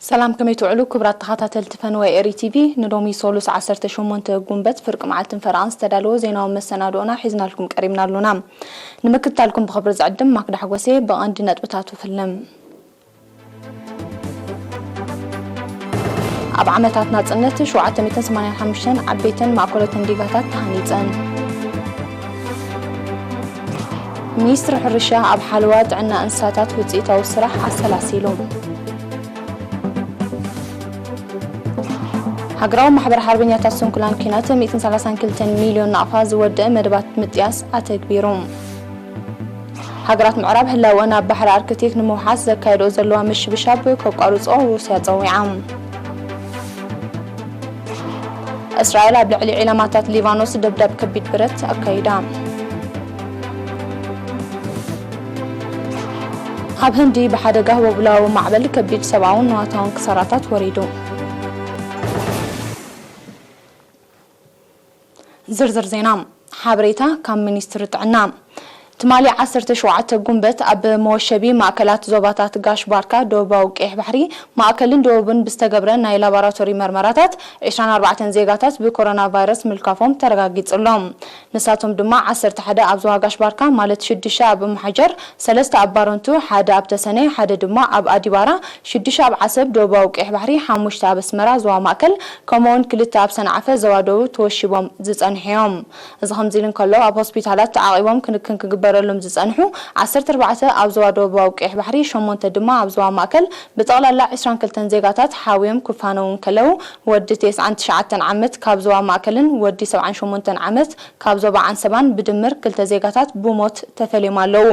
ሰላም፣ ከመይ ትውዕሉ ክቡራት ተኸታተልቲ ፈነወ ኤሪ ቲቪ? ንሎሚ ሶሉስ ዓሰርተ ሸሞንተ ጉንበት ፍርቂ መዓልትን ፈረቓን ዝተዳለወ ዜናዊ መሰናድኦና ሒዝናልኩም ቀሪብና ኣሉና። ንምክትታልኩም ብኽብሪ ዝዕድም ማክዳ ሓጎሴ። ብቐንዲ ነጥብታቱ ፍልም። ኣብ ዓመታት ናጽነት ሸውዓተ ሚእትን ሰማንያን ሓሙሽተን ዓበይትን ማእከሎትን ዲጋታት ተሃኒጸን። ሚኒስትሪ ሕርሻ ኣብ ሓለዋ ጥዕና እንስሳታት ውጽኢታዊ ስራሕ ኣሰላሲሉ። ሃገራዊ ማሕበር ሓርበኛታት ስንኩላን ኲናት ሚእትን ሰላሳን ክልተን ሚልዮን ናቕፋ ዝወደአ መደባት ምጥያስ ኣተግቢሩ። ሃገራት ምዕራብ ህላወን ኣብ ባሕሪ ኣርክቲክ ንምውሓስ ዘካየድኦ ዘለዋ ምሽብሻብ ከቋርጾ ሩስያ ጸዊዓ። እስራኤል ኣብ ልዕሊ ዒላማታት ሊባኖስ ደብዳብ ከቢድ ብረት ኣካይዳ። ኣብ ህንዲ ብሓደጋ ህቦብላዊ ማዕበል ከቢድ ሰብኣውን ንዋታውን ክሳራታት ወሪዱ። ዝርዝር ዜና። ሓበሬታ ካብ ሚኒስትሪ ጥዕና። ትማሊ ዓሰርተ ሸውዓተ ጉንበት ኣብ መወሸቢ ማእከላት ዞባታት ጋሽ ባርካ፣ ደቡባዊ ቀይሕ ባሕሪ፣ ማእከልን ደቡብን ብዝተገብረ ናይ ላቦራቶሪ መርመራታት ዒስራን ኣርባዕተን ዜጋታት ብኮሮና ቫይረስ ምልካፎም ተረጋጊጹ ኣሎ። ንሳቶም ድማ ዓሰርተ ሓደ ኣብ ዞባ ጋሽ ባርካ፣ ማለት ሽዱሽተ ኣብ እምሓጀር፣ ሰለስተ ኣብ ባረንቱ፣ ሓደ ኣብ ተሰነይ፣ ሓደ ድማ ኣብ ኣዲባራ፣ ሽዱሽተ ኣብ ዓሰብ፣ ደቡባዊ ቀይሕ ባሕሪ፣ ሓሙሽተ ኣብ ኣስመራ፣ ዞባ ማእከል፣ ከምኡ'ውን ክልተ ኣብ ሰንዓፈ፣ ዞባ ደቡብ፣ ተወሺቦም ዝጸንሑ እዮም። እዚ ከምዚ ኢሉ እንከሎ፣ ኣብ ሆስፒታላት ተዓቒቦም ክንክን ክግበረሎም ዝጸንሑ ዓሰርተ ኣርባዕተ ኣብ ዞባ ደቡባዊ ቀይሕ ባሕሪ፣ ሸሞንተ ድማ ኣብ ዞባ ማእከል፣ ብጠቕላላ ዒስራን ክልተን ዜጋታት ሓውዮም ክፋነዉ እንከለዉ፣ ወዲ ተስዓን ትሽዓተን ዓመት ካብ ዞባ ማእከልን ወዲ ሰብዓን ሸሞንተን ዓመት ካብ ዞባ ዓንሰባን ብድምር ክልተ ዜጋታት ብሞት ተፈልዮም ኣለዉ።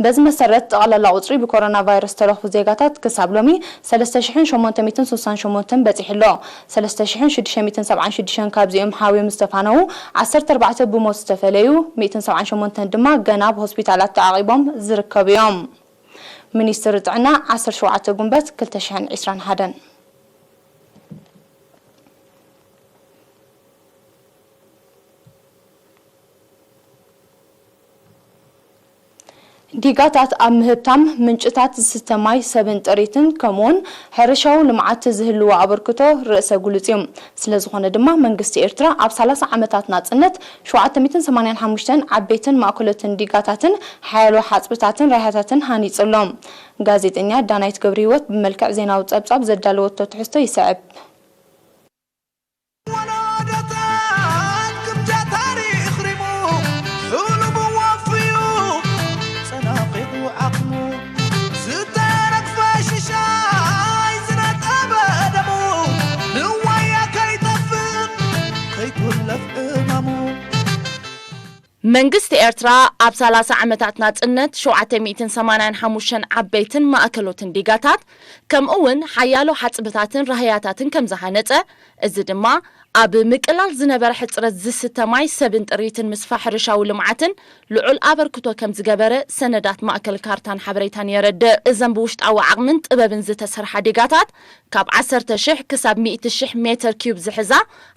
በዚ መሰረት፣ ጠቕላላ ቁጽሪ ብኮሮና ቫይረስ ዝተለኽፉ ዜጋታት ክሳብ ሎሚ ሰለስተ ሽሕን ሸሞንተ ሚእትን ስሳን ሸሞንተን በጺሑ ኣሎ። ሰለስተ ሽሕን ሽዱሽተ ሚእትን ሰብዓን ሽዱሽተን ካብዚኦም ሓውዮም ዝተፋነዉ፣ ዓሰርተ ኣርባዕተ ብሞት ዝተፈለዩ፣ ሚእትን ሰብዓን ሸሞንተን ድማ ገና ኣብ ሆስፒታላት ተዓቒቦም ዝርከቡ እዮም። ሚኒስትሪ ጥዕና፣ ዓሰርተ ሸውዓተ ጉንበት ክልተ ሽሕን ዕስራን ሓደን። ዲጋታት ኣብ ምህብታም ምንጭታት ዝስተ ማይ፣ ሰብን ጥሪትን፣ ከምኡውን ሕርሻዊ ልምዓት ዝህልዎ ኣበርክቶ ርእሰ ጉሉጽ እዩ። ስለ ዝኾነ ድማ መንግስቲ ኤርትራ ኣብ ሰላሳ ዓመታት ናጽነት ሸውዓተ ሚእትን ሰማንያን ሓሙሽተን ዓበይትን ማእከሎትን ዲጋታትን ሓያሎ ሓጽብታትን ራህያታትን ሃኒጹ ኣሎ። ጋዜጠኛ ዳናይት ገብረህይወት ብመልክዕ ዜናዊ ጸብጻብ ዘዳለወቶ ትሕዝቶ ይስዕብ። ወለዶታት ግምጃ ታሪኽ ሪሙ፣ ሕሉሙ ወፍዩ፣ ጸናቒቑ ዓቕሙ፣ ዝተረግፈ ሽሻይ ዝነጠበ ደሙ፣ ንዋያ ከይጠፍእ፣ ከይኩለፍ ዕማሙ። መንግስቲ ኤርትራ ኣብ ሰላሳ ዓመታት ናጽነት ሸውዓተ ሚእትን ሰማንያን ሓሙሽተን ዓበይትን ማእከሎትን ዲጋታት፣ ከምኡ እውን ሓያሎ ሓጽብታትን ራህያታትን ከም ዝሃነጸ፣ እዚ ድማ ኣብ ምቅላል ዝነበረ ሕጽረት ዝስተ ማይ፣ ሰብን ጥሪትን ምስፋሕ ሕርሻዊ ልምዓትን ልዑል ኣበርክቶ ከም ዝገበረ ሰነዳት ማእከል ካርታን ሓበሬታን የረድእ። እዘን ብውሽጣዊ ዓቕምን ጥበብን ዝተሰርሓ ዲጋታት፣ ካብ ዓሰርተ ሽሕ ክሳብ ሚእቲ ሽሕ ሜተር ኪዩብ ዝሕዛ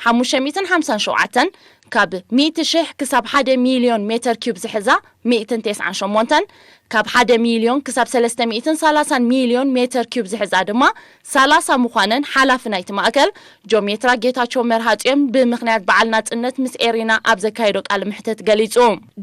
ሓሙሽተ ሚእትን ሓምሳን ሸውዓተን፣ ካብ ሚእቲ ሽሕ ክሳብ ሓደ ሚልዮን ሜተር ኪዩብ ዝሕዛ ሚእትን ተስዓን ሸሞንተን፣ ካብ ሓደ ሚልዮን ክሳብ ሰለስተ ሚእትን ሰላሳን ሚልዮን ሜተር ኪዩብ ዝሕዛ ድማ ሰላሳ ምዃነን ሓላፊ ናይቲ ማእከል ጆሜትራ ጌታቸው መርሃጽዮን ብምኽንያት በዓል ናጽነት ምስ ኤሪና ኣብ ዘካየዶ ቃለ መሕትት ገሊጹ።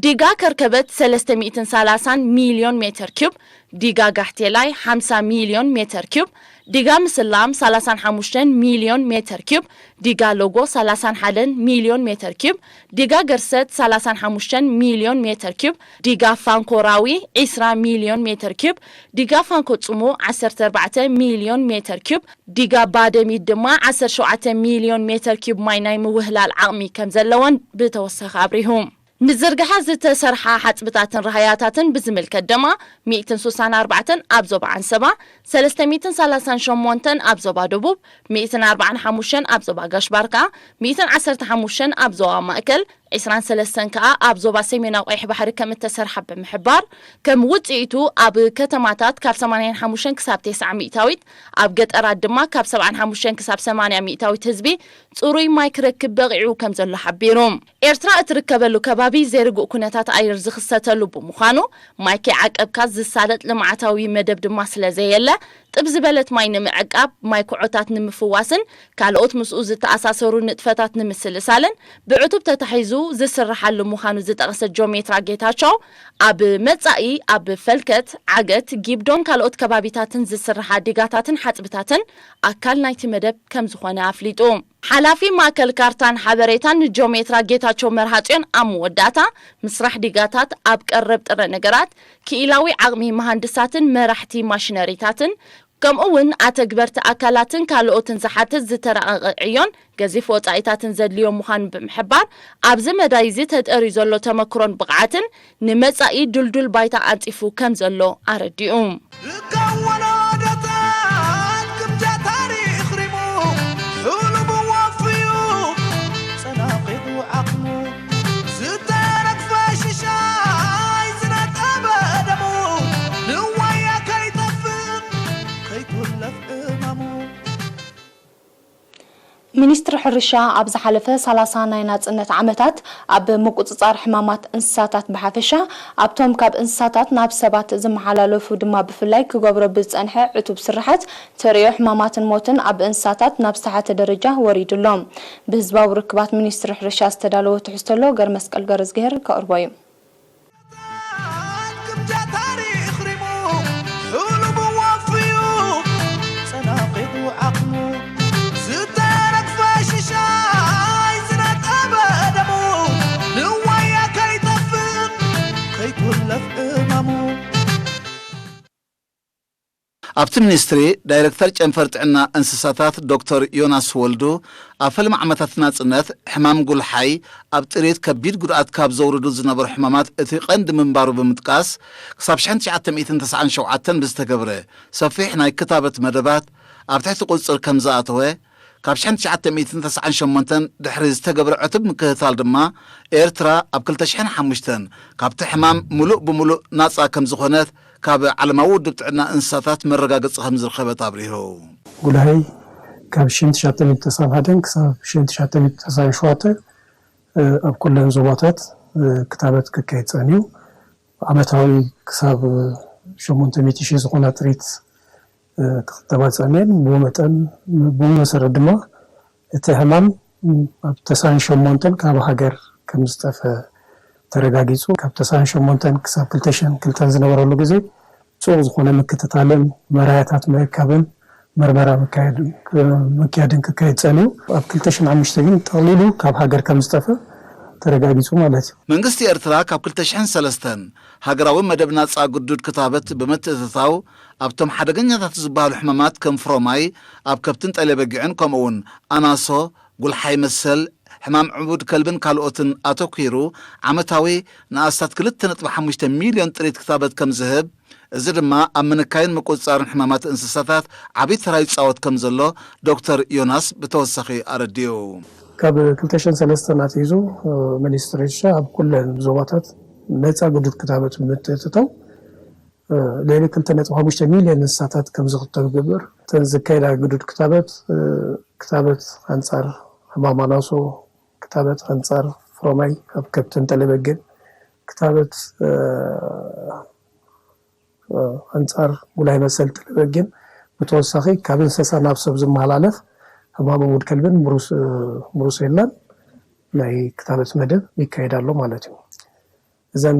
ዲጋ ከርከበት ሰለስተ ሚእትን ሰላሳን ሚልዮን ሜተር ኪዩብ፣ ዲጋ ጋሕቴላይ ሓምሳ ሚልዮን ሜተር ኪዩብ፣ ዲጋ ምስላም ሰላሳን ሓሙሽተን ሚልዮን ሜተር ኪዩብ፣ ዲጋ ሎጎ ሰላሳን ሓደን ሚልዮን ሜተር ኪዩብ፣ ዲጋ ገርሰት ሰላሳን ሓሙሽተን ሚልዮን ሜተር ኪዩብ፣ ዲጋ ፋንኮ ራዊ ዒስራ ሚልዮን ሜተር ኪዩብ፣ ዲጋ ፋንኮ ጽሙእ ዓሰርተ ኣርባዕተ ሚልዮን ሜተር ኪዩብ፣ ዲጋ ባደሚት ድማ ዓሰርተ ሸውዓተ ሚልዮን ሜተር ኪዩብ ማይ ናይ ምውህላል ዓቕሚ ከም ዘለወን ብተወሳኺ ኣብሪሁ። ንዝርግሐ ዝተሰርሓ ሓጽብታትን ራህያታትን ብዝምልከት ድማ፣ ሚእትን ስሳን ኣርባዕተን ኣብ ዞባ ዓንሰባ፣ ሰለስተ ሚእትን ሰላሳን ሸሞንተን ኣብ ዞባ ደቡብ፣ ሚእትን ኣርባዓን ሓሙሽተን ኣብ ዞባ ጋሽ ባርካ፣ ሚእትን ዓሰርተ ሓሙሽተን ኣብ ዞባ ማእከል፣ ዕስራን ሰለስተን ከኣ ኣብ ዞባ ሰሜናዊ ቀይሕ ባሕሪ ከም እተሰርሓ ብምሕባር፣ ከም ውጽኢቱ ኣብ ከተማታት ካብ ሰማንያን ሓሙሽተን ክሳብ ተስዓን ሚእታዊት፣ ኣብ ገጠራት ድማ ካብ ሰብዓን ሓሙሽተን ክሳብ ሰማንያ ሚእታዊት ህዝቢ ጽሩይ ማይ ክረክብ በቒዑ ከም ዘሎ ሓቢሩ። ኤርትራ እትርከበሉ ከባቢ ዘይርጉእ ኩነታት ኣየር ዝኽሰተሉ ብምዃኑ፣ ማይ ከይዓቀብካ ዝሳለጥ ልምዓታዊ መደብ ድማ ስለ ዘየለ፣ ጥብ ዝበለት ማይ ንምዕቃብ፣ ማይ ኩዖታት ንምፍዋስን ካልኦት ምስኡ ዝተኣሳሰሩ ንጥፈታት ንምስልሳልን ብዕቱብ ተታሒዙ ዝስርሓሉ ምዃኑ ዝጠቐሰ ጆሜትራ ጌታቸው፣ ኣብ መጻኢ ኣብ ፈልከት፣ ዓገት፣ ጊብዶን ካልኦት ከባቢታትን ዝስርሓ ዲጋታትን ሓጽብታትን ኣካል ናይቲ መደብ ከም ዝኾነ ኣፍሊጡ። ሓላፊ ማእከል ካርታን ሓበሬታን ጆሜትራ ጌታቸው መርሃጽዮን ኣብ መወዳእታ፣ ምስራሕ ዲጋታት ኣብ ቀረብ ጥረ ነገራት፣ ክኢላዊ ዓቕሚ መሃንድሳትን መራሕቲ ማሽነሪታትን፣ ከምኡ እውን ኣተግበርቲ ኣካላትን ካልኦትን ዝሓትት ዝተራቐቐ ዕዮን ገዚፍ ወጻኢታትን ዘድልዮ ምዃኑ ብምሕባር፣ ኣብዚ መዳይ እዚ ተጠርዩ ዘሎ ተመክሮን ብቕዓትን ንመጻኢ ድልዱል ባይታ ኣንጺፉ ከም ዘሎ ኣረዲኡ። ዝከወኖ ደታት ክብደት ታሪኽ ሪሙ፣ ሕሉሙ ወፍዩ፣ ጸናቒቑ ዓቕሙ፣ ዝተረግፈ ሽሻይ ዝነጠበ ደሙ፣ ንዋያ ከይጠፍእ፣ ከይትውለፍ እማሙ። ሚኒስትሪ ሕርሻ ኣብ ዝሓለፈ ሰላሳ ናይ ናጽነት ዓመታት ኣብ ምቁጽጻር ሕማማት እንስሳታት ብሓፈሻ፣ ኣብቶም ካብ እንስሳታት ናብ ሰባት ዝመሓላለፉ ድማ ብፍላይ ክገብሮ ብዝጸንሐ ዕቱብ ስርሓት፣ ተርእዮ ሕማማትን ሞትን ኣብ እንስሳታት ናብ ዝተሓተ ደረጃ ወሪዱ ኣሎ። ብህዝባዊ ርክባት ሚኒስትሪ ሕርሻ ዝተዳለወ ትሕዝቶ ኣሎ፣ ገርመስቀል ገረዝግሄር ከቕርቦ እዩ። ክብደት ታሪኽ ሪሙ፣ ሕሉሙ ወፍዩ፣ ጸናቒቑ ዓቕሙ፣ ዝተረግፈ ሽሻይ ዝነጠበ ደሙ፣ ንዋያ ከይጠፍእ፣ ከይትውለፍ እማሙ። ኣብቲ ሚኒስትሪ ዳይሬክተር ጨንፈር ጥዕና እንስሳታት ዶክተር ዮናስ ወልዱ፣ ኣብ ፈለማ ዓመታት ናጽነት ሕማም ጉልሓይ ኣብ ጥሪት ከቢድ ጉድኣት ካብ ዘውርዱ ዝነበሩ ሕማማት እቲ ቀንዲ ምንባሩ ብምጥቃስ፣ ክሳብ ሽሕን ትሽዓተ ሚእትን ተስዓን ሸውዓተን ብዝተገብረ ሰፊሕ ናይ ክታበት መደባት ኣብ ትሕቲ ቁጽጽር ከም ዝኣተወ፣ ካብ ሽሕን ትሽዓተ ሚእትን ተስዓን ሸሞንተን ድሕሪ ዝተገብረ ዕቱብ ምክትታል ድማ፣ ኤርትራ ኣብ ክልተ ሽሕን ሓሙሽተን ካብቲ ሕማም ምሉእ ብምሉእ ናጻ ከም ዝኾነት ካብ ዓለማዊ ውድብ ጥዕና እንስሳታት መረጋገጺ ከም ዝረኸበት ኣብሪሁ። ጉልሃይ ካብ ሽሕን ትሽዓተ ሚእትን ተስዓን ሓደን ክሳብ ሽሕን ትሽዓተ ሚእትን ተስዓን ሸውዓተን፣ እ፣ ኣብ ኩለን ዞባታት፣ እ፣ ክታበት ክካየድ ጸንዩ። ዓመታዊ ክሳብ ሸሞንተ ሚእቲ ሺሕ ዝኾና ጥሪት፣ እ፣ ክኽተባ ጸንየን። ብኡ መጠን፣ ብኡ መሰረት ድማ እቲ ሕማም ኣብ ተስዓን ሸሞንተን ካብ ሃገር ከም ዝጠፈ ተረጋጊጹ። ካብ ተስዓን ሸሞንተን ክሳብ ክልተ ሽሕን ክልተን ዝነበረሉ ግዜ ጽቡቕ ዝኾነ ምክትታልን መራያታት ምእካብን መርመራ ምክያድን፣ ምክያድን ክካየድ ጸንዩ። ኣብ ክልተ ሽሕን ሓሙሽተ ግን ጠቕሊሉ ካብ ሃገር ከም ዝጠፈ ተረጋጊጹ ማለት እዩ። መንግስቲ ኤርትራ ካብ ክልተ ሽሕን ሰለስተን ሃገራዊ መደብ ናጻ ግዱድ ክታበት ብምትእትታው፣ ኣብቶም ሓደገኛታት ዝበሃሉ ሕማማት ከም ፍሮማይ ኣብ ከብትን ጠለበጊዕን፣ ከምኡ'ውን ኣናሶ፣ ጉልሓይ መሰል፣ ሕማም ዕቡድ ከልብን ካልኦትን ኣተኲሩ፣ ዓመታዊ ንኣስታት ክልተ ነጥቢ ሓሙሽተ ሚልዮን ጥሪት ክታበት ከም ዝህብ፣ እዚ ድማ ኣብ ምንካይን ምቁጽጻርን ሕማማት እንስሳታት ዓቢ ተራ ይጻወት ከም ዘሎ ዶክተር ዮናስ ብተወሳኺ ኣረዲኡ። ካብ ክልተ ሽሕን ሰለስተን ኣትሒዙ፣ እ፣ ሚኒስትሪ ሕርሻ ኣብ ኩለን ዞባታት ነጻ ግዱድ ክታበት ብምትእትታው፣ እ፣ ልዕሊ ክልተ ነጥቢ ሓሙሽተ ሚልዮን እንስሳታት ከም ዝኽተብ ይገብር። እተን ዝካየዳ ግዱድ ክታበት፣ እ፣ ክታበት ኣንጻር ሕማም ኣናሶ፣ ክታበት ኣንጻር ፍሮማይ ኣብ ከብትን ጠለበግን፣ ክታበት፣ እ፣ እ፣ ኣንጻር ጉላይ መሰል ጠለበግን፣ ብተወሳኺ ካብ እንስሳ ናብ ሰብ ዝመሃላለፍ ሕማም ዕቡድ ከልብን ብሩስ-፣ እ፣ ብሩሴላን ናይ ክታበት መደብ ይካየድ ኣሎ ማለት እዩ። እዘን፣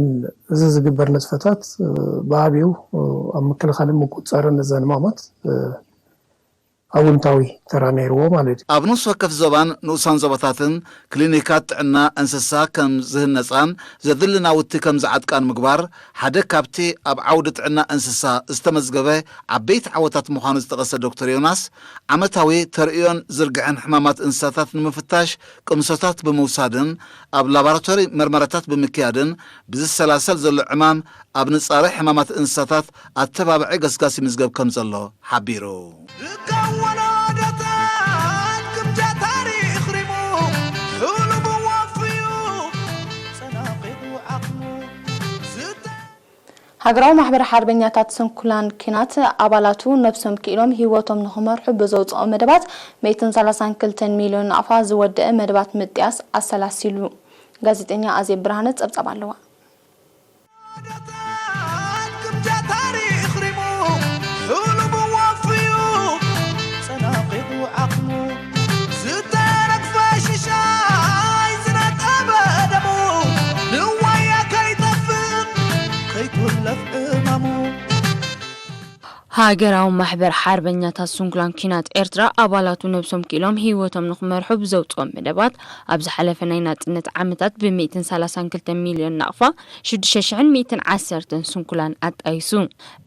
እዚ ዝግበር ንጥፈታት፣ እ፣ ብዓቢኡ፣ እ፣ ኣብ ምክልኻልን ምቁጽጻርን እዘን ሕማማት፣ እ፣ ኣወንታዊ ተራ ነይርዎ ማለት እዩ። ኣብ ንኡስ ወከፍ ዞባን ንኡሳን ዞባታትን ክሊኒካት ጥዕና እንስሳ ከም ዝህነጻን ዘድሊ ናውቲ ከም ዝዓጥቃን ምግባር ሓደ ካብቲ ኣብ ዓውዲ ጥዕና እንስሳ ዝተመዝገበ ዓበይቲ ዓወታት ምዃኑ ዝጠቐሰ ዶክተር ዮናስ፣ ዓመታዊ ተርእዮን ዝርግሐን ሕማማት እንስሳታት ንምፍታሽ ቅምሶታት ብምውሳድን ኣብ ላቦራቶሪ መርመራታት ብምክያድን ብዝሰላሰል ዘሎ ዕማም ኣብ ንጻረ ሕማማት እንስሳታት ኣተባባዒ ገስጋስ ይምዝገብ ከም ዘሎ ሓቢሩ። ዝከወኖ ደታት ክብደት ታሪኽ ሪሙ፣ ሕሉሙ ወፍዩ፣ ሃገራዊ ማሕበር ሓርበኛታት ስንኩላን ኲናት ኣባላቱ ነብሶም ክኢሎም ህይወቶም ንኽመርሑ ብዘውፅኦ መደባት ሚእትን ሰላሳን ክልተን ሚልዮን ናቕፋ ዝወደአ መደባት ምጥያስ ኣሰላሲሉ። ጋዜጠኛ ኣዜብ ብርሃነ ፀብፃብ ኣለዋ። ሃገራዊ ማሕበር ሓርበኛታት ስንኩላን ኲናት ኤርትራ ኣባላቱ ነብሶም ክኢሎም ህይወቶም ንኽመርሑ ብዘውፅኦም መደባት ኣብ ዝሓለፈ ናይ ናፅነት ዓመታት ብ ሚእትን ሰላሳን ክልተን ሚልዮን ናቕፋ ሽዱሽተ ሽሕን ሚእትን ዓሰርተን ስንኩላን ኣጣይሱ።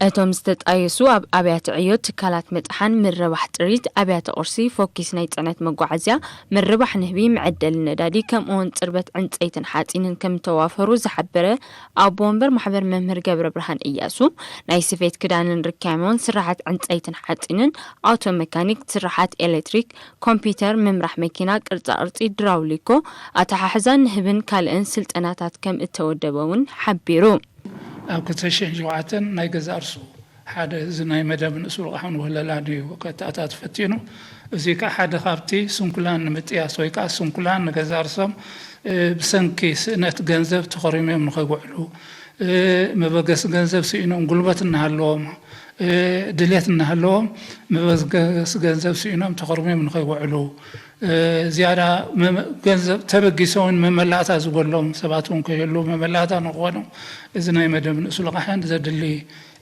እቶም ዝተጣየሱ ኣብ ኣብያተ ዕዮ፣ ትካላት መጥሓን፣ ምርባሕ ጥሪት፣ ኣብያተ ቁርሲ፣ ፎኪስ ናይ ጽዕነት መጓዓዝያ፣ ምርባሕ ንህቢ፣ መዐደሊ ነዳዲ ከምኡውን ጽርበት ዕንጸይትን ሓጺንን ከም ዝተዋፈሩ ዝሓበረ ኣቦ ወንበር ማሕበር መምህር ገብረ ብርሃን እያሱ፣ ናይ ስፌት ክዳንን ርካሞን፣ ስራሓት ዕንጸይትን ሓጺንን፣ ኣውቶ መካኒክ፣ ስራሓት ኤሌክትሪክ፣ ኮምፒውተር፣ ምምራሕ መኪና፣ ቅርጻ ቅርጺ፣ ድራውሊኮ፣ ኣተሓሕዛ ንህብን ካልእን ስልጠናታት ከም እተወደበ እውን ሓቢሩ። ኣብ ክልተ ሽሕን ሸውዓተን ናይ ገዛእ ርእሱ ሓደ እዚ ናይ መደብ ንእሱ ልቓሕን ወለላን እዩ ከተኣታት ፈቲኑ። እዚ ከኣ ሓደ ካብቲ ስንኩላን ንምጥያስ ወይ ከኣ ስንኩላን ንገዛእ ርእሶም፣ እ፣ ብሰንኪ ስእነት ገንዘብ ተኾሪሞም ንኸይውዕሉ፣ እ፣ መበገሲ ገንዘብ ስኢኖም ጉልበት እናሃለዎም፣ እ፣ ድሌት እናሃለዎም መበገሲ ገንዘብ ስኢኖም ተኾሪሞም ንኸይውዕሉ፣ እ፣ ዝያዳ መመ-፣ ገንዘብ ተበጊሶምን መመላእታ ዝጎድሎም ሰባት እውን ከይህሉ መመላእታ ንክኾኑ እዚ ናይ መደብ ንእሱ ልቓሕን ዘድሊ፣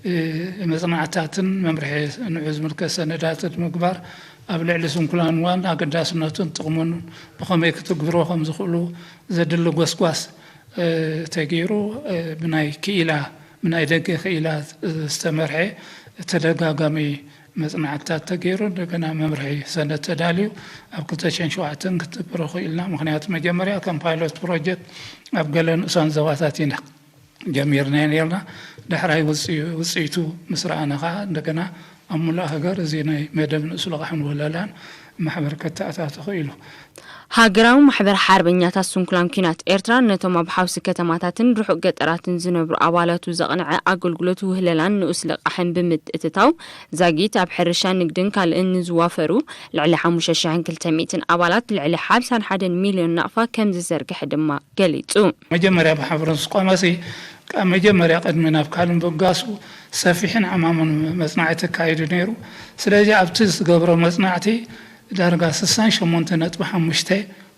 እ፣ መጽናዕታትን መምርሒ ንዑ ዝምልከት ሰነዳትን ምግባር ኣብ ልዕሊ ስንኩላን እዋን ኣገዳስነቱን ጥቕሙን ብኸመይ ክትግብሮ ከም ዝኽእሉ ዘድሊ ጎስጓስ፣ እ፣ ተገይሩ፣ እ፣ ብናይ ክኢላ፣ ብናይ ደገ ክኢላ ዝተመርሐ ተደጋጋሚ መጽናዕትታት ተገይሩ፣ እንደገና መምርሒ ሰነድ ተዳልዩ ኣብ ክልተ ሽሕን ሸውዓተን ክትግብሮ ክኢልና። ምኽንያቱ መጀመርያ ከም ፓይሎት ፕሮጀክት ኣብ ገለ ንኡሳን ዞባታት ኢና ጀሚርናዮ ነርና። ዳሕራይ ውጽኢ-፣ ውጽኢቱ ምስ ረኣና ከኣ እንደገና ኣብ ሙሉእ ሃገር እዚ ናይ መደብ ንእሱ ልቓሕን ወለላን ማሕበር ከተኣታቱ ክኢሉ። ሃገራዊ ማሕበር ሓርበኛታት ስንኩላን ኲናት ኤርትራ ነቶም ኣብ ሓውሲ ከተማታትን ርሑቕ ገጠራትን ዝነብሩ ኣባላቱ ዘቕንዐ ኣገልግሎት ውህለላን ንኡስ ልቓሕን ብምትእትታው ዛጊት ኣብ ሕርሻን ንግድን ካልእን ንዝዋፈሩ ልዕሊ ሓሙሽተ ሽሕን ክልተ ሚእትን ኣባላት ልዕሊ ሓምሳን ሓደን ሚልዮን ናቕፋ ከም ዝዘርግሐ ድማ ገሊጹ። መጀመርያ ብሓበርን ስቆመሲ ካብ መጀመርያ ቅድሚ ናብ ካልእ ምብጋሱ ሰፊሕን ዓማምን መጽናዕቲ ተካይዱ ነይሩ። ስለዚ ኣብቲ ዝገብሮ መጽናዕቲ ዳርጋ ስሳን ሸሞንተ ነጥቢ ሓሙሽተ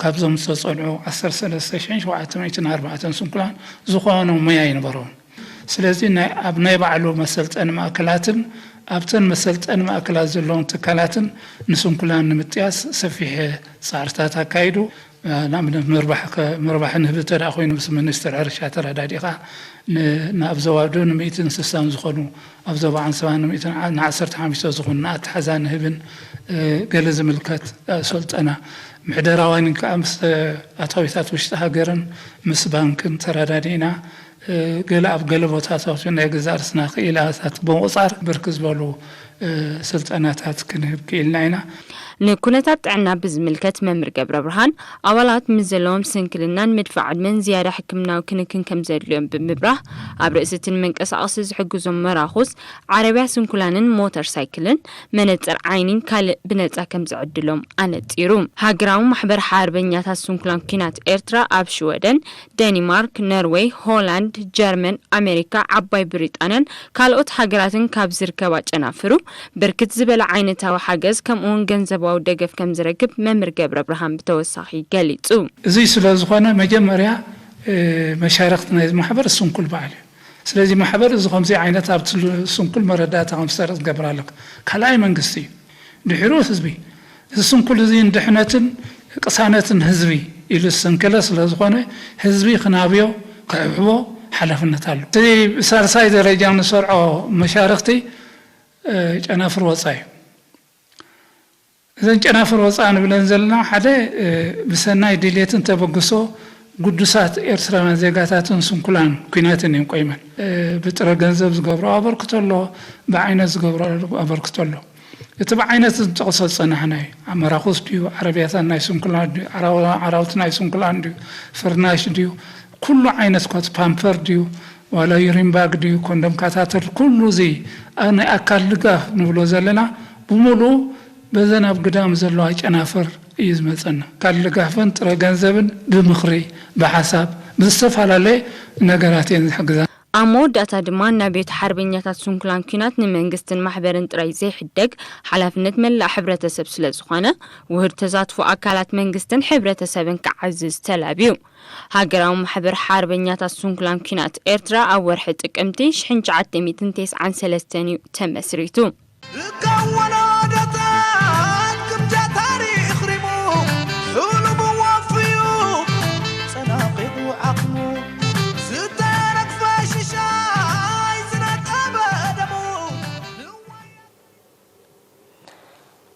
ካብዞም ዝተጸንዑ ዓሰርተ ሰለስተ ሽሕን ሸውዓተ ሚእትን ኣርባዕተን ስንኩላን ዝኾኖ ሞያ ኣይነበሮም። ስለዚ ናይ፣ ኣብ ናይ ባዕሉ መሰልጠኒ ማእከላትን ኣብተን መሰልጠኒ ማእከላት ዘለውን ትካላትን ንስንኩላን ንምጥያስ ሰፊሕ ጻዕርታት ኣካይዱ። ንኣብነት ምርባሕ ከ-፣ ምርባሕ ንህቢ እንተ ደኣ ኮይኑ ምስ ሚኒስትሪ ሕርሻ ተረዳዲእኻ ን-፣ ንኣብ ዞባ ዶ ንሚእትን ስሳን ዝኾኑ፣ ኣብ ዞባ ዓንሰባ ንሚእትን ዓ-፣ ንዓሰርተ ሓሙሽተ ዝኾኑ ንኣተሓዛ ንህብን፣ እ፣ ገለ ዝምልከት፣ እ፣ ስልጠና ምሕደራውያንን ከኣ ምስ፣ እ፣ ኣታዊታት ውሽጢ ሃገርን ምስ ባንክን ተረዳዲእና፣ እ፣ ገለ ኣብ ገለ ቦታታት ናይ ገዛእ ርእስና ክኢላታት ብምቑጻር ብርክት ዝበሉ፣ እ፣ ስልጠናታት ክንህብ ክኢልና ኢና። ንኩነታት ጥዕና ብዝምልከት መምህር ገብረ ብርሃን፣ ኣባላት ምስ ዘለዎም ስንክልናን ምድፋእ ዕድመን ዝያዳ ሕክምናዊ ክንክን ከም ዘድልዮም ብምብራህ፣ ኣብ ርእሲ እቲ ንመንቀሳቐሲ ዝሕግዞም መራኹስ፣ ዓረብያ ስንኩላንን ሞተር ሳይክልን፣ መነጽር ዓይኒን ካልእ ብነጻ ከም ዝዕድሎም ኣነጺሩ። ሃገራዊ ማሕበር ሓርበኛታት ስንኩላን ኲናት ኤርትራ ኣብ ሽወደን፣ ደኒማርክ፣ ኖርወይ፣ ሆላንድ፣ ጀርመን፣ ኣሜሪካ፣ ዓባይ ብሪጣንያን ካልኦት ሃገራትን ካብ ዝርከባ ጨናፍሩ ብርክት ዝበለ ዓይነታዊ ሓገዝ ከምኡውን ገንዘባዊ ደገፍ ከም ዝረክብ መምህር ገብረ ብርሃን ብተወሳኺ ገሊጹ። እዚ ስለ ዝኾነ መጀመርያ፣ እ፣ መሻርኽቲ ናይዚ ማሕበር ስንኩል በዓል እዩ። ስለዚ ማሕበር እዚ ከምዚ ዓይነት ኣብቲ ስንኩል መረዳእታ ከም ዝሰርጽ ክገብር ኣለካ። ካልኣይ መንግስቲ እዩ። ድሕሩ ህዝቢ። እዚ ስንኩል እዚ ንድሕነትን ቅሳነትን ህዝቢ ኢሉ ዝሰንከለ ስለ ዝኾነ ህዝቢ ክናብዮ ክሕብሕቦ ሓላፍነት ኣሎ። እቲ ብሳልሳይ ደረጃ ንሰርዖ መሻርኽቲ፣ እ፣ ጨናፍር ወጻኢ እዩ። እዘን ጨናፍር ወጻኢ ንብለን ዘለና ሓደ፣ እ፣ ብሰናይ ድሌትን ተበግሶ ግዱሳት ኤርትራውያን ዜጋታትን ስንኩላን ኲናትን እየን ቆይመን። እ፣ ብጥረ ገንዘብ ዝገብሮ ኣበርክቶ ኣሎ፣ ብዓይነት ዝገብሮ ኣበርክቶ ኣሎ። እቲ ብዓይነት ዝጠቕሶ ዝጸናሕና እዩ። መራኹስ ድዩ፣ ዓረብያታት ናይ ስንኩላን ድዩ፣ ዓራው-፣ ዓራውቲ ናይ ስንኩላን ድዩ፣ ፍርናሽ ድዩ፣ ኩሉ ዓይነት ኮት ፓምፐር ድዩ፣ ዋላ ዩሪን ባግ ድዩ፣ ኮንዶም ካታተር፣ ኩሉ እዚ ኣብ ናይ ኣካል ድጋፍ ንብሎ ዘለና ብምሉኡ በዘን ኣብ ግዳም ዘለዋ ጨናፍር እዩ ዝመጸና። ኣካል ድጋፍን ጥረ ገንዘብን ብምኽሪ፣ ብሓሳብ፣ ብዝተፈላለየ ነገራት እየን ዝሕግዛ። ኣብ መወዳእታ ድማ፣ ናብ ቤት ሓርበኛታት ስንኩላን ኲናት ንመንግስትን ማሕበርን ጥራይ ዘይሕደግ፣ ሓላፍነት መላእ ሕብረተሰብ ስለ ዝኾነ፣ ውህድ ተሳትፎ ኣካላት መንግስትን ሕብረተሰብን ክዓዝዝ ተላብዩ። ሃገራዊ ማሕበር ሓርበኛታት ስንኩላን ኲናት ኤርትራ ኣብ ወርሒ ጥቅምቲ ሽሕን ትሽዓተ ሚእትን ተስዓን ሰለስተን እዩ ተመስሪቱ። እካ ወለዶታት ክብዳ ታሪኽ ሪሙ፣ ሕሉሙ ወፍዩ፣ ጸናቒቑ ዓቕሙ፣ ዝተረግፈ ሽሻይ ዝነጠበ ደሙ።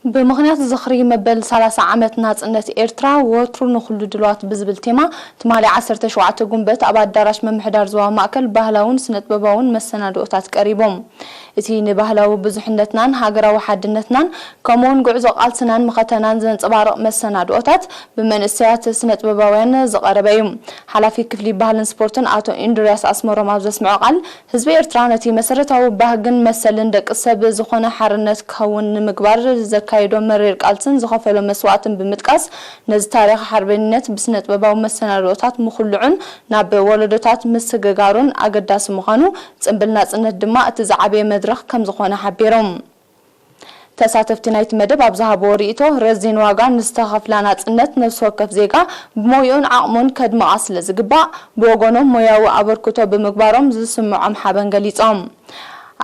ብምኽንያት ዝኽሪ መበል ሰላሳ ዓመት ናጽነት ኤርትራ፣ ወትሩ ንኹሉ ድልዋት ብዝብል ቴማ፣ ትማሊ ዓሰርተ ሸውዓተ ጉንበት ኣብ ኣዳራሽ ምምሕዳር ዞባ ማእከል ባህላውን ስነጥበባውን መሰናድኦታት ቀሪቦም። እቲ ንባህላዊ ብዙሕነትናን ሃገራዊ ሓድነትናን፣ ከምኡውን ጉዕዞ ቃልስናን መኸተናን ዘንጸባርቕ መሰናድኦታት፣ ብመንእሰያት ስነጥበባውያን ዝቐረበ እዩ። ሓላፊ ክፍሊ ባህልን ስፖርትን ኣቶ ኢንድርያስ ኣስመሮም ኣብ ዘስምዖ ቃል፣ ህዝቢ ኤርትራ ነቲ መሰረታዊ ባህግን መሰልን ደቂ ሰብ ዝኾነ ሓርነት ክኸውን ንምግባር ዘካየዶ መሪር ቃልስን ዝኸፈሎ መስዋእትን ብምጥቃስ፣ ነዚ ታሪኽ ሓርበኝነት ብስነጥበባዊ መሰናድኦታት ምኹልዑን ናብ ወለዶታት ምስግጋሩን ኣገዳሲ ምዃኑ፣ ጽምብል ናጽነት ድማ እቲ ዝዓበየ መድረኽ ከም ዝኾነ ሓቢሮም። ተሳተፍቲ ናይቲ መደብ ኣብ ዝሃብዎ ርእይቶ፣ ረዚን ዋጋ ንዝተኸፍላ ናጽነት፣ ነፍሲ ወከፍ ዜጋ ብሞይኡን ዓቕሙን ከድምቓ ስለ ዝግባእ፣ ብወገኖም ሞያዊ ኣበርክቶ ብምግባሮም ዝስምዖም ሓበን ገሊጾም።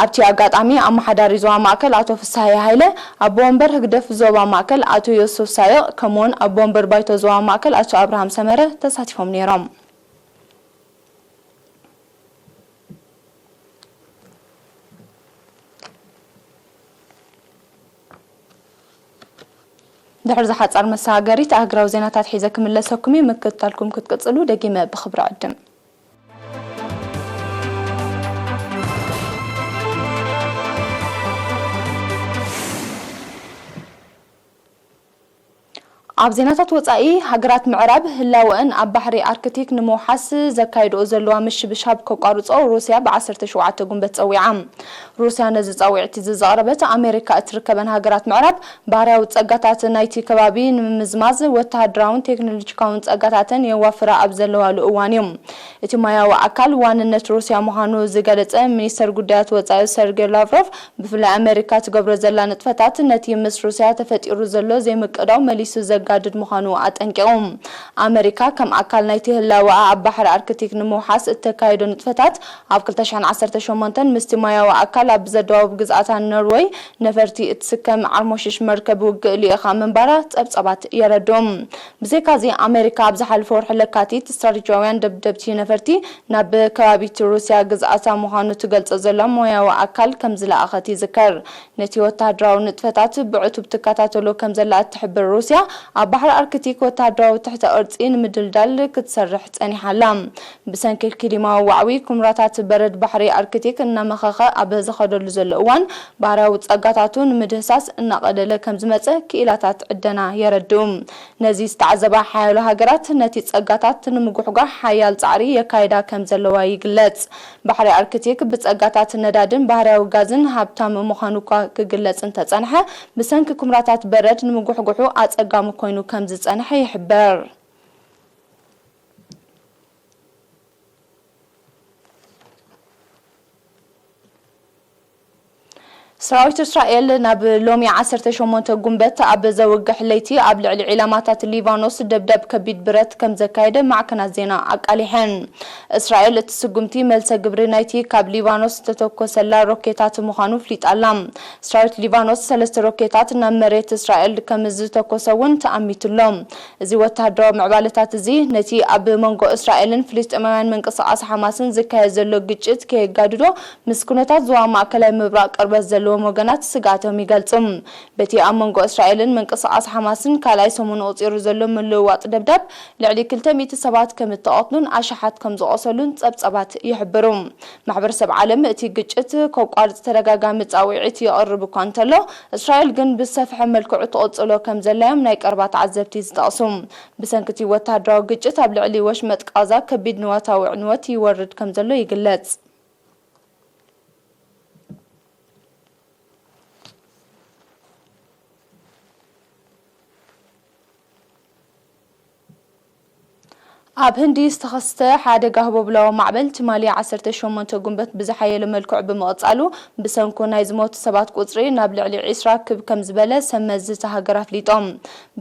ኣብቲ ኣጋጣሚ፣ ኣመሓዳሪ ዞባ ማእከል ኣቶ ፍስሃየ ሃይለ፣ ኣቦ ወንበር ህግደፍ ዞባ ማእከል ኣቶ ዮሱፍ ሳይቕ፣ ከምኡውን ኣቦ ወንበር ባይቶ ዞባ ማእከል ኣቶ ኣብርሃም ሰመረ ተሳቲፎም ነይሮም። ድሕሪ ዝሓጻር መሰጋገሪት ኣህግራዊ ዜናታት ሒዘ ክምለሰኩም እየ። ምክትታልኩም ክትቅጽሉ ደጊመ ብኽብሪ ዕድም። ኣብ ዜናታት ወጻኢ፣ ሃገራት ምዕራብ ህላወአን ኣብ ባሕሪ ኣርክቲክ ንምውሓስ ዘካይድኦ ዘለዋ ምሽብሻብ ከቋርጾ ሩስያ ብ ዓሰርተ ሸውዓተ ጉንበት ጸዊዓ። ሩስያ ነዚ ጻውዒት እዚ ዘቕረበት፣ ኣሜሪካ እትርከበን ሃገራት ምዕራብ ባህርያዊ ጸጋታት ናይቲ ከባቢ ንምምዝማዝ ወተሃደራውን ቴክኖሎጂካውን ጸጋታተን የዋፍራ ኣብ ዘለዋሉ እዋን እዩ። እቲ ማያዊ ኣካል ዋንነት ሩስያ ምዃኑ ዝገለጸ ሚኒስተር ጉዳያት ወጻኢ ሰርጌ ላቭሮቭ፣ ብፍላይ ኣመሪካ ትገብሮ ዘላ ንጥፈታት ነቲ ምስ ሩስያ ተፈጢሩ ዘሎ ዘይምቅዳው መሊሱ ዘጋድድ ምዃኑ ኣጠንቂቑ። ኣመሪካ ከም ኣካል ናይቲ ህላወኣ ኣብ ባሕሪ ኣርክቲክ ንምውሓስ እተካይዶ ንጥፈታት፣ ኣብ ክልተ ሽሕን ዓሰርተ ሸሞንተን ምስቲ ማያዊ ኣካል ኣብ ዘደዋውብ ግዝኣታ ኖርወይ ነፈርቲ እትስከም ዓርሞሽሽ መርከብ ውግእ ልኢኻ ምንባራ ጸብጻባት የረድኡ። ብዘይካዚ፣ ኣመሪካ ኣብ ዝሓለፈ ወርሒ ለካቲት ስትራቴጂያውያን ደብደብቲ ነፈርቲ ናብ ከባቢት ሩስያ ግዝኣታ ምዃኑ ትገልጾ ዘላ ሞያዊ ኣካል ከም ዝለኣኸት ይዝከር። ነቲ ወተሃደራዊ ንጥፈታት ብዕቱብ ትከታተሎ ከም ዘላ እትሕብር ሩስያ፣ ኣብ ባሕሪ ኣርክቲክ ወተሃደራዊ ትሕተ ቅርጺ ንምድልዳል ክትሰርሕ ጸኒሓ ኣላ። ብሰንኪ ክሊማዊ ዋዕዊ፣ ኩምራታት በረድ ባሕሪ ኣርክቲክ እናመኸኸ ኣብ ዝኸደሉ ዘሎ እዋን፣ ባህርያዊ ጸጋታቱ ንምድህሳስ እናቐለለ ከም ዝመጸ ክኢላታት ዕደና የረድኡ። ነዚ ዝተዓዘባ ሓያሎ ሃገራት፣ ነቲ ጸጋታት ንምጉሕጓሕ ሓያል ጻዕሪ የካይዳ ከም ዘለዋ ይግለጽ። ባሕሪ ኣርክቲክ ብጸጋታት ነዳድን ባህርያዊ ጋዝን ሃብታም ምዃኑ እኳ ክግለጽ እንተጸንሐ፣ ብሰንኪ ኩምራታት በረድ ንምጉሕጉሑ ኣጸጋሚ ኮይኑ ከም ዝጸንሐ ይሕበር። ሰራዊት እስራኤል ናብ ሎሚ ዓሰርተ ሸሞንተ ጉንበት ኣብ ዘውግሕ ለይቲ ኣብ ልዕሊ ዒላማታት ሊባኖስ ደብዳብ ከቢድ ብረት ከም ዘካየደ ማዕከናት ዜና ኣቃሊሐን። እስራኤል እቲ ስጉምቲ መልሰ ግብሪ ናይቲ ካብ ሊባኖስ ዝተተኮሰላ ሮኬታት ምዃኑ ፍሊጣ ኣላ። ሰራዊት ሊባኖስ ሰለስተ ሮኬታት ናብ መሬት እስራኤል ከም ዝተኮሰ እውን ተኣሚቱ ኣሎ። እዚ ወተሃደራዊ ምዕባለታት እዚ ነቲ ኣብ መንጎ እስራኤልን ፍልስጤማውያን ምንቅስቓስ ሓማስን ዝካየድ ዘሎ ግጭት ከየጋድዶ፣ ምስ ኩነታት ዞባ ማእከላይ ምብራቕ ቅርበት ዘለዎ ወገናት ስግኣቶም ይገልጹ። በቲ ኣብ መንጎ እስራኤልን ምንቅስቓስ ሓማስን ካልኣይ ሰሙን ቁጺሩ ዘሎ ምልውዋጥ ደብዳብ፣ ልዕሊ ክልተ ሚእቲ ሰባት ከም እተቐትሉን ኣሽሓት ከም ዝቖሰሉን ጸብጸባት ይሕብሩ። ማሕበረሰብ ዓለም እቲ ግጭት ከቋርጽ ተደጋጋሚ ጻውዒት ይቕርብ እኳ እንተሎ፣ እስራኤል ግን ብዝሰፍሐ መልክዑ ትቕጽሎ ከም ዘላዮም ናይ ቀረባ ተዓዘብቲ ዝጠቕሱ። ብሰንኪ እቲ ወተሃደራዊ ግጭት ኣብ ልዕሊ ወሽመጥ ቃዛ ከቢድ ንዋታዊ ዕንወት ይወርድ ከም ዘሎ ይግለጽ። ኣብ ህንዲ ዝተኸስተ ሓደጋ ህቦብላዊ ማዕበል ትማሊ ዓሰርተ ሸሞንተ ጉንበት ብዝሓየለ መልክዑ ብምቕጻሉ፣ ብሰንኩ ናይ ዝሞቱ ሰባት ቁጽሪ ናብ ልዕሊ ዒስራ ክብ ከም ዝበለ ሰብ መዚ እታ ሃገር ኣፍሊጦም።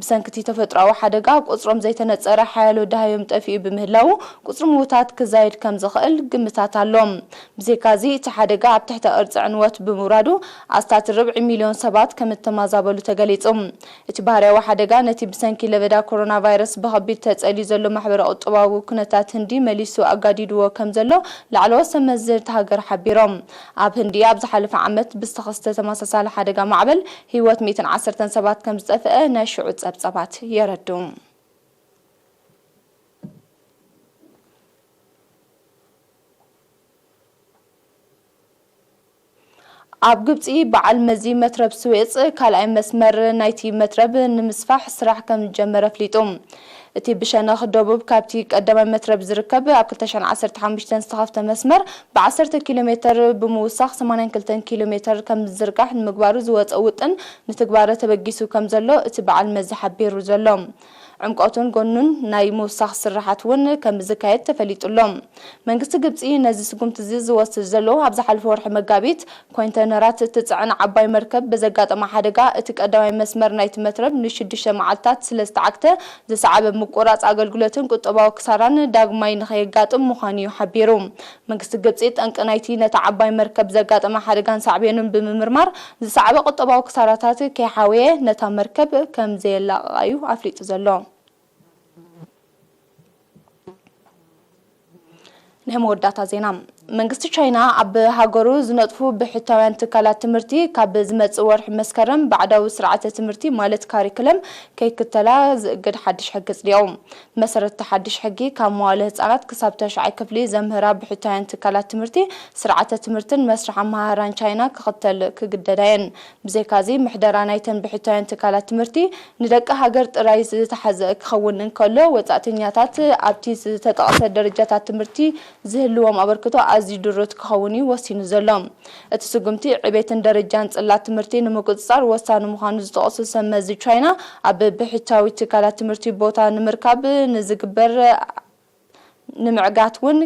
ብሰንኪ እቲ ተፈጥሮኣዊ ሓደጋ ቁጽሮም ዘይተነጸረ ሓያሎ ደሃዮም ጠፊኡ ብምህላዉ፣ ቁጽሪ ምዉታት ክዛይድ ከም ዝኽእል ግምታት ኣሎ። ብዘይካዚ፣ እቲ ሓደጋ ኣብ ትሕተ ቅርጺ ዕንወት ብምውራዱ፣ ኣስታት ርብዒ ሚልዮን ሰባት ከም እተመዛበሉ ተገሊጹ። እቲ ባህርያዊ ሓደጋ ነቲ ብሰንኪ ለበዳ ኮሮና ቫይረስ ብኸቢድ ተጸልዩ ዘሎ ማሕበረ ቁጠባዊ ኩነታት ህንዲ መሊሱ ኣጋዲድዎ ከም ዘሎ ላዕለዎት ሰብ መዚ እታ ሃገር ሓቢሮም። ኣብ ህንዲ ኣብ ዝሓለፈ ዓመት ብዝተኸስተ ተመሳሳሊ ሓደጋ ማዕበል ህይወት ሚእትን ዓሰርተን ሰባት ከም ዝጠፍአ ናይ ሽዑ ጸብጸባት የረድኡ። ኣብ ግብጺ በዓል መዚ መትረብ ስዌጽ ካልኣይ መስመር ናይቲ መትረብ ንምስፋሕ ስራሕ ከም ዝጀመረ ኣፍሊጡ። እቲ ብሸነኽ ደቡብ ካብቲ ቀዳማይ መትረብ ዝርከብ ኣብ ክልተ ሽሕን ዓሰርተ ሓሙሽተን ዝተኸፍተ መስመር ብዓሰርተ ኪሎ ሜተር ብምውሳኽ ሰማንያን ክልተን ኪሎ ሜተር ከም ዝዝርጋሕ ንምግባሩ ዝወጸ ውጥን ንትግባረ ተበጊሱ ከም ዘሎ እቲ በዓል መዚ ሓቢሩ ዘሎ። ዕምቆቱን ጎኑን ናይ ምውሳኽ ስርሓት እውን ከም ዝካየድ ተፈሊጡ ኣሎ። መንግስቲ ግብጺ ነዚ ስጉምቲ እዚ ዝወስድ ዘሎ ኣብ ዝሓለፈ ወርሒ መጋቢት ኮንተይነራት እትጽዕን ዓባይ መርከብ ብዘጋጠማ ሓደጋ እቲ ቀዳማይ መስመር ናይቲ መትረብ ንሽዱሽተ መዓልታት ስለ ዝተዓግተ ዝሰዓበ ምቁራጽ ኣገልግሎትን ቁጠባዊ ክሳራን ዳግማይ ንኸየጋጥም ምዃኑ እዩ ሓቢሩ። መንግስቲ ግብጺ ጠንቂ ናይቲ ነታ ዓባይ መርከብ ዘጋጠመ ሓደጋን ሳዕቤኑን ብምምርማር ዝሰዓበ ቁጠባዊ ክሳራታት ከይሓወየ ነታ መርከብ ከም ዘየላቕቓ እዩ ኣፍሊጡ ዘሎ። ናይ መወዳእታ ዜና። መንግስቲ ቻይና ኣብ ሃገሩ ዝነጥፉ ብሕታውያን ትካላት ትምህርቲ ካብ ዝመጽእ ወርሒ መስከረም ባዕዳዊ ስርዓተ ትምህርቲ ማለት ካሪክለም ከይክተላ ዝእግድ ሓድሽ ሕጊ ኣጽዲቑ። ብመሰረት እቲ ሓድሽ ሕጊ ካብ መዋለ ህጻናት ክሳብ ተሽዓይ ክፍሊ ዘምህራ ብሕታውያን ትካላት ትምህርቲ ስርዓተ ትምህርትን መስርሕ ኣመሃህራን ቻይና ክኽተል ክግደዳ እየን። ብዘይካዚ ምሕደራ ናይተን ብሕታውያን ትካላት ትምህርቲ ንደቂ ሃገር ጥራይ ዝተሓዘ ክኸውን እንከሎ፣ ወጻእተኛታት ኣብቲ ዝተጠቕሰ ደረጃታት ትምህርቲ ዝህልዎም ኣበርክቶ ኣዝዩ ድሩት ክኸውን እዩ ወሲኑ ዘሎ። እቲ ስጉምቲ ዕቤትን ደረጃን ጽላት ትምህርቲ ንምቁጽጻር ወሳኒ ምዃኑ ዝጠቕሱ ሰብ መዚ ቻይና፣ ኣብ ብሕታዊ ትካላት ትምህርቲ ቦታ ንምርካብ ንዝግበር ንምዕጋት እውን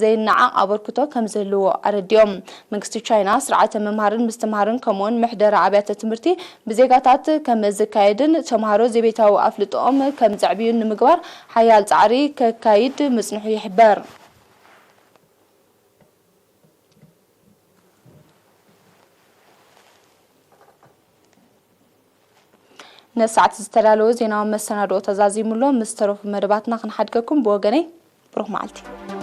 ዘይነዓቕ ኣበርክቶ ከም ዝህልዎ ኣረዲኦም። መንግስቲ ቻይና ስርዓተ ምምሃርን ምስትምሃርን ከምኡውን ምሕደራ ኣብያተ ትምህርቲ ብዜጋታት ከም ዝካየድን ተምሃሮ ዘቤታዊ ኣፍልጦኦም ከም ዘዕብዩን ንምግባር ሓያል ጻዕሪ ከካይድ ምጽንሑ ይሕበር። ነዚ ሰዓት ዝተዳለወ ዜናዊ መሰናድኦ ተዛዚሙ ኣሎ። ምስ ተረፉ መደባትና ክንሓድገኩም ብወገነይ ብሩኽ መዓልቲ።